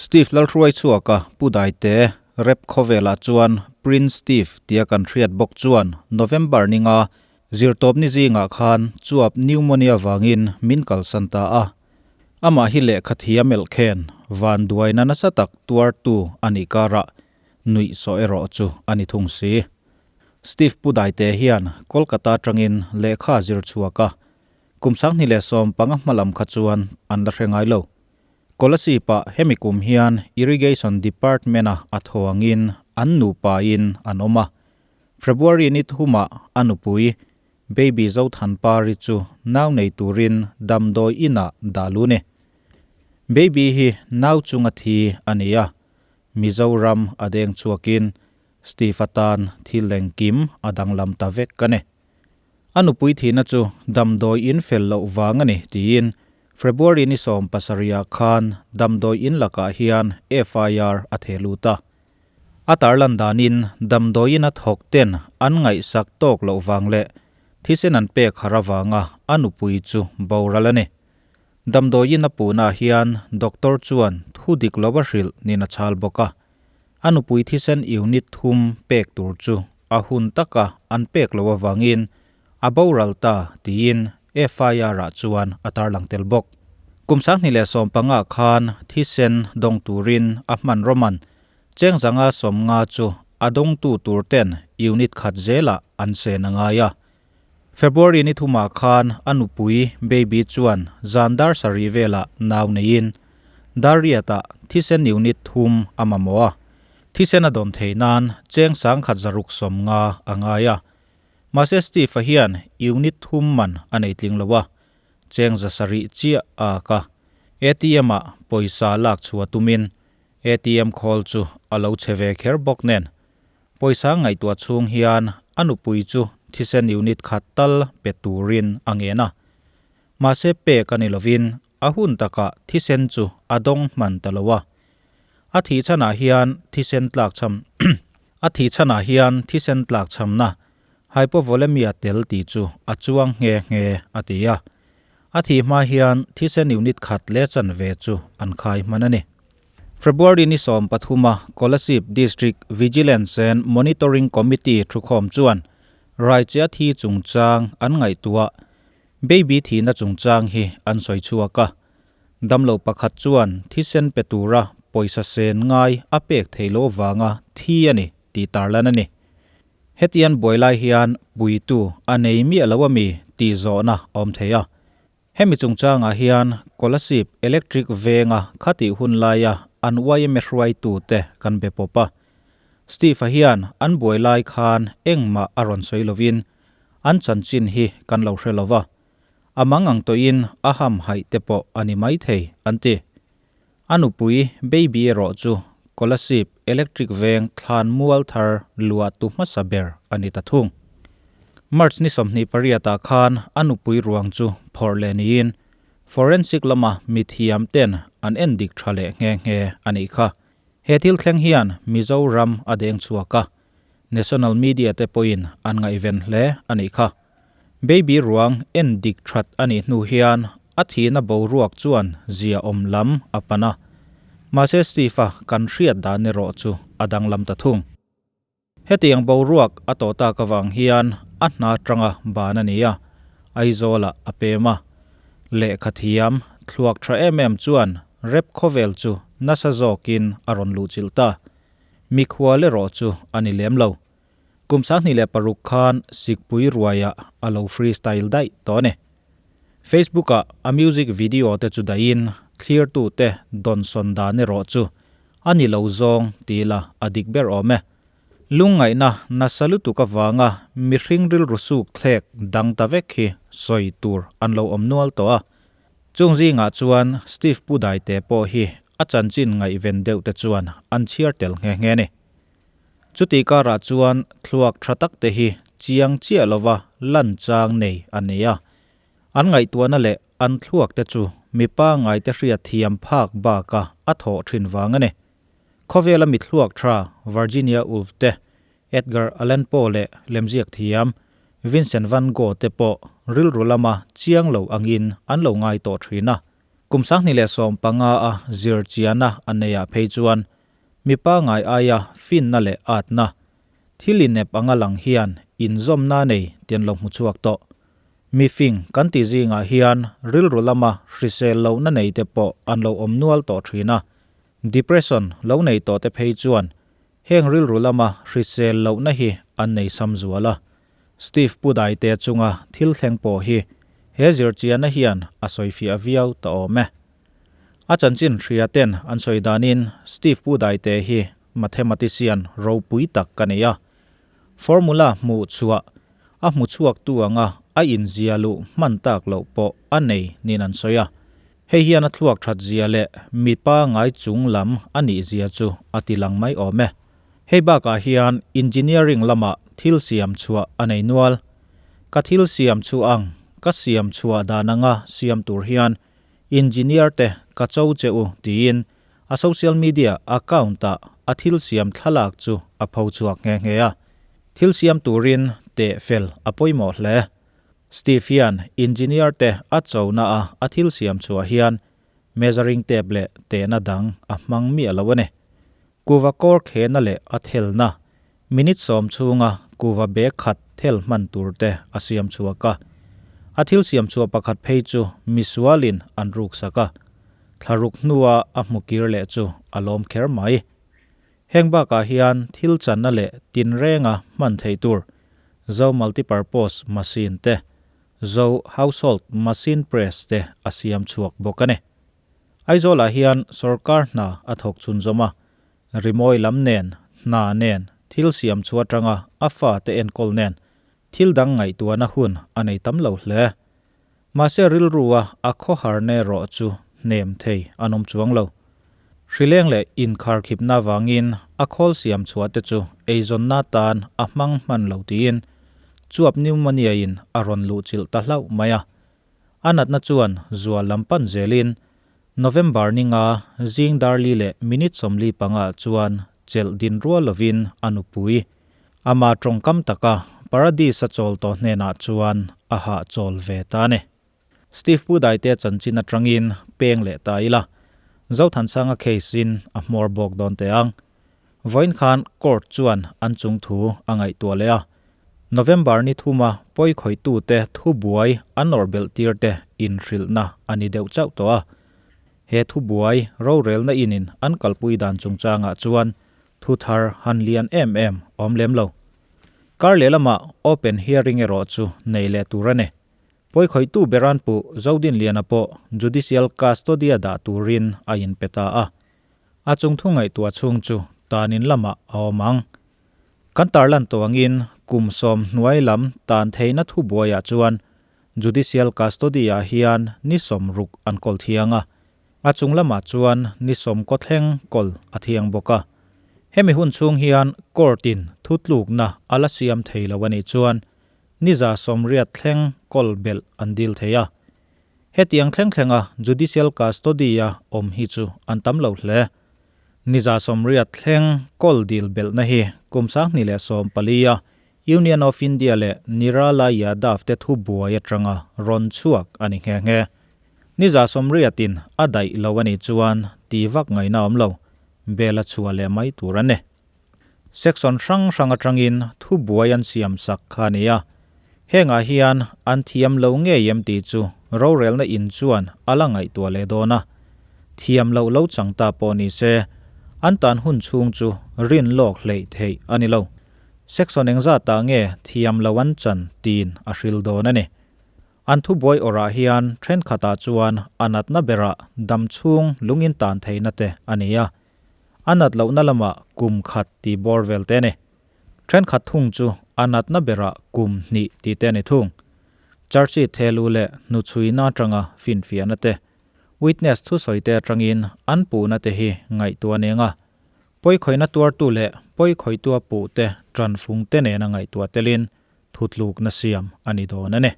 Steve Lalhruaichhuaka Pu Daite, Rep khawvelah chuan Prince Steve tia kan hriat bawk chuan November ninga Zirtawpni zingah khan chuap pneumonia vangin min kalsan ta a. Amah hi lehkha thiam elkhen vanduaina nasa tak tuartu a nih karah nuih sawh erawh chu a ni thung si. Steve Pu Daite hian Kolkata atangin lehkha a zir chhuak a, kum 2015 hma lam kha chuan an la hre ngai lo. Kolasib-ah hemi kum hian Irrigation Department-a a thaw angin an nupain an awm a. February ni thumah a nupui Baby Zothanpari chu nau nei turin damdawi inah dah lu ni. Baby hi nau chunga thi a ni a, Mizoram a deng chhuakin Steve atan thil engkim a danglam ta vek a ni. A nupui thihna chu damdawi in fel loh vang a ni tiin February ni 17 ah khan damdawi in lakah hian FIR a theh lut a. A tarlan danin damdawiin a thawk ten an ngaihsak tawk loh vang leh thisen an pek har avanga a nupui chu boral a ni. Damdawiin a puhnaah hian doctor chuan thu dik lo a hrilh nin a chhal bawk a. A nupui thisen unit thum pek tur chu a hun taka an pek loh avangin a boral ta tiin FIR-ah chuan a tarlang tel bawk. Kum 2015 khan thisen dawng turin a hman rawman cheng 150 chu a dawngtu tur ten unit khat zelah an sen a ngai a. February ni thumah khan a nupui Baby chuan zan dar sarih velah nau neiin Dariat-ah thisen unit thum a mamawh a. Thisen a dawn theih nan cheng 1650 a ngai a. Mahse Steve-a hian unit thum man a nei tling lo a, cheng 700 chiah a ak a. ATM-ah pawisa lak chhuah tumin ATM khawl chu a lo che ve kher bawk nen. Pawisa ngaihtuah chhung hian a nupui chu thisen unit khat tal pe turin a ngen a. Mahse pek a ni lovin a hun takah thisen chu a dawng hman ta lo a. A thih chhanah hian thisen tlak chham A thih chhanah hian thisen tlak chhamna hypovolemia tel tih chu a chuang nghe nghe a ti a. A thih hma hian thisen unit khat leh chanve chu an khai hman a ni. February ni 13 a Kolasib District Vigilance and Monitoring Committee thukhawm chuan Raichea thi chungchang an ngaihtuah Baby thihna chungchang hi an sawi chhuak a. Damlo pakhat chuan thisen pe tura pawisa sen ngai a pek theih loh avanga thi a ni tih tarlan a ni. Hetian buai lai hian puitu a nei miah lo a mi tih zawhna a awm thei a. Hemi chungchangah hian Kolasib Electric venga khatih hun laia an yma hruaitute kan be pawp a. Steve-a hian an buai lai khan engmah a rawn sawi lovin an chanchin hi kan lo hre lova. A mang ang tawhin a ham haih te pawh a ni maithei, an ti. A nupui Baby erawh chu Kolasib Electric Veng thlan mual thar luah tu hmasa ber a ni ta thung. March ni 28 ah khan a nupui ruang chu phawrh leh niin Forensic lama mithiam ten an en dik tha leh nghe nghe a nih kha. He thil thleng hian Mizoram a deng chhuak a, National Media te pawhin an ngaihven hle a nih kha. Baby ruang en dik that a nih hnu hian a thihna boruak chuan zia awm lam a pan a. Mahse Steve-a kan hriat dan erawh chu a danglam ta thung. Hetiang boruak a tawh tak avang hian a hna tanga ban a ni a, Aizawlah a pem a. Lehkha thiam thluak tha em em chuan rep khawvel chu nasa zawkin a rawn luhchilh ta. Mikhual erawh chu a ni lem lo. Kum 2006 khan Sikpui ruaiah a lo freestyle daih tawh a ni. Facebook-ah a music video te chu dahin thlirtute dawnsawn dan erawh chu a ni lo zawng ti ila a dik ber awm e. Lungngaihna nasa lutuk avanga mihring rilru suk thlek dang ta vek hi sawi tur an lo awm nual tawh a. Chung zingah chuan Steve Pu Daite pawh hi a chanchin ngaihven deuh te chuan an chhiar tel nghe nghe a ni. Chutih karah chuan thluak tha tak te hi chiang chiah lova lan chang nei a ni a. An ngaihtuahna leh an thluak te chu mipa ngaite hriat thiam phak baka a thawh thin vang a ni. Khawvela mi thluak tha Virginia Woolf te, Edgar Allan Poe leh lemziak thiam Vincent van Gogh te pawh rilru lama chiang lo angin an lo ngai tawh thin a. Kum 2015 a zir chiana an neihah phei chuan mi pangai aia finna leh atna, thil inep anga lang hian inzawmna nei tih an lo hmu chhuak tawh. Mi fing kan tih zingah hian rilru lama hrisel lohna nei te pawh an lo awm nual tawh thin a. Depression lo nei tawh te phei chuan heng rilru lama hrisel lohna hi an nei sam zual a. Steve Pudaite chunga thil thleng pawh hi he zirchianna hian a sawifiah viau ta awm e. A chanchin hria ten an sawi danin Steve Pudaite hi mathematician ropui tak ka nei a. Formula hmuh chhuah a hmu chhuaktu anga a inzia luh hman tak loh pawh a nei niin an sawi a. Hei hian a thluak that zia leh mipa ngai chung lam a nih zia chu a ti lang mai awm e. Hei bakah hian engineering lamah thil siam chhuah a nei nual. Ka thil siam chu ang, ka siam chhuah dan anga siam tur hian engineer te ka cho che u tiin a social media account ah a thil siam thlalak chu a pho chhuak nghe nghe a. Thil siam turin teh fel a pawimawh hle. Steve hian engineer te a chona a a thil siam chhuah hian measuring tape leh tehna dang a hmang miah lo a ni. Kuva kawr khehna leh a thelna minute sawm chhunga kuva bag khat thel hman tur te a siam chhuak a. A thil siam chhuah pakhat phei chu misualin an ruksak a. Thlaruk hnua a hmu kir leh chu a lawm kher mai. Heng bakah hian thil channa leh tinrenga hman theih tur Zo Multipurpose Machine te, Zo Household Machine Press te a siam chhuak bawk a ni. Aizawlah hian sorkar hna a thawk chhunzawm a, rimawi lam nen, hna nen, thil siam chhuah atanga a fate enkawl nen thil dang ngaihtuahna hun a nei tam lo hle. Mahse rilrua a khawharna erawh chu hnem thei an awm chuang lo. Hrileng leh inkharkhipna vangin a khawl siam chhuah te chu eizawnna tan a hmang hman lo tiin chuap pneumonia in a rawn luhchilh ta hlauh mai a. A natna chuan zual lam pan zelin November ni nga zing darli leh minute 45 ah chuan chelh din rual lovin a nupui ama tawngkam taka Paradis a chawl tawh hnenah chuan a hah chawl ve ta a ni. Steve Pudaite chanchin atangin peng leh ta ila, Zothansanga case in a hmawr bawk dawn teh ang. Vawiin khan court chuan an chung thu a ngaihtuah leh a, November ni thuma pawi khawihtute thubuai an awrh belh tir te inhrilhna a ni deuh chauh tawh a. He thubuai rorelna inin an kalpui dan chungchangah chuan thu thar han lian em em awm lem lo. Kar leh lamah open hearing erawh chu nei leh tur a ni. Pawi khawihtu beran puh Zodinliana pawh judicial custody a dah turin a inpe ta a. A chung thu ngaihtuah chhung chu tanin lamah a awm ang. Kan tarlan tawh angin kum sawm hnuai lam tan theihna thu buaiah chuan Judicial Custody ah hian ni sawm ruk an kawl thiang a, a chung lamah chuan ni sawm kaw thleng kawl a thiang bawk a. Hemi hun chhung hian court in thutlukna a la siam thei lo a nih chuan ni 180 thleng kawl belh an dil thei a. Hetiang thleng thlenga Judicial Custody a awm hi chu an tam lo hle. Ni 180 thleng kawl dil belhna hi kum 2014 a Union of India leh Nirala Yadav te thu buai atanga rawn chhuak a ni nghe nghe. Ni 180 in a daih lo a nih chuan ti vak ngaihna awm lo, bel a chhuah leh mai tur a ni. Section hrang hrang atangin thu buai an siam sak kha a ni a. Hengah hian an thiam lo ngei em tih chu rorelna in chuan a la ngaihtuah leh dawn a. Thiam loh lo chang ta pawh ni se, an tan hun chhung chu rin lawk hleih theih a ni lo. Section engzatah nge thiam lo an chan tiin a hril dawn a ni. An thubuai awrah hian thenkhatah chuan a natna berah dam chhung lungin tan theihna te a ni a. A nat lohna lamah kum khat tih bawr vel te a ni. Thenkhat thung chu a natna berah kum hnih tih te a ni thung. Charge sheet thehluh leh hnuchhuina atanga finfiahna te, witness thusawi te atangin an puhna te hi ngaihtuah a ni anga, pawikhawihna tuartu leh pawikhawihtua puh te tanfung te nena ngaihtuah telin thutlukna siam a ni dawn a ni.